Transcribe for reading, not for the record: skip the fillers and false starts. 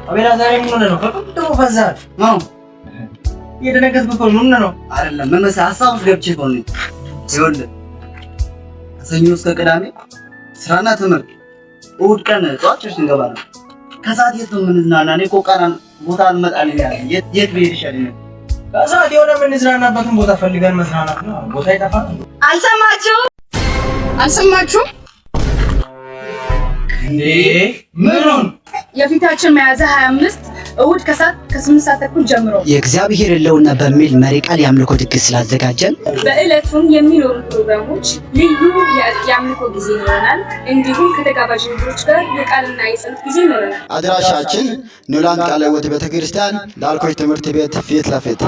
አቤላ ዛሬ ምን ሆነህ ነው? ከቅድሙ ፈዛል። አዎ። እየደነገጥኩ እኮ ነው። ምን ሆነህ ነው? አይደለም፣ ምን መሰለህ፣ ሀሳብ ውስጥ ገብቼ እኮ ነው። ይኸውልህ፣ ከሰኞ እስከ ቅዳሜ ስራና ትምህርት፣ እሑድ ቀን ጠዋት church እንገባለን። ከሰዓት የት ነው የምንዝናና? እኔ እኮ ቀን ቦታ አልመጣልኝ ያለ የት ብሄድ ይሻለኛል? ከሰዓት የሆነ የምንዝናናበትን ቦታ ፈልገን መዝናናት ነው። ቦታ ይጠፋል። አልሰማችሁም? አልሰማችሁም? እንዴ፣ ምኑን? የፊታችን ሚያዝያ 25 እሑድ ከሰዓት ከ8 ሰዓት ተኩል ጀምሮ የእግዚአብሔር ሕልውና በሚል መሪ ቃል የአምልኮ ድግስ ስላዘጋጀን በዕለቱም የሚኖሩ ፕሮግራሞች ልዩ የአምልኮ ጊዜ ይኖረናል። እንዲሁም ከተጋባዥ እንግዶች ጋር የቃልና የጸሎት ጊዜ ይኖረናል። አድራሻችን ኒውላንድ ቃለ ሕይወት ቤተክርስቲያን ዳልኮች ትምህርት ቤት ፊት ለፊት።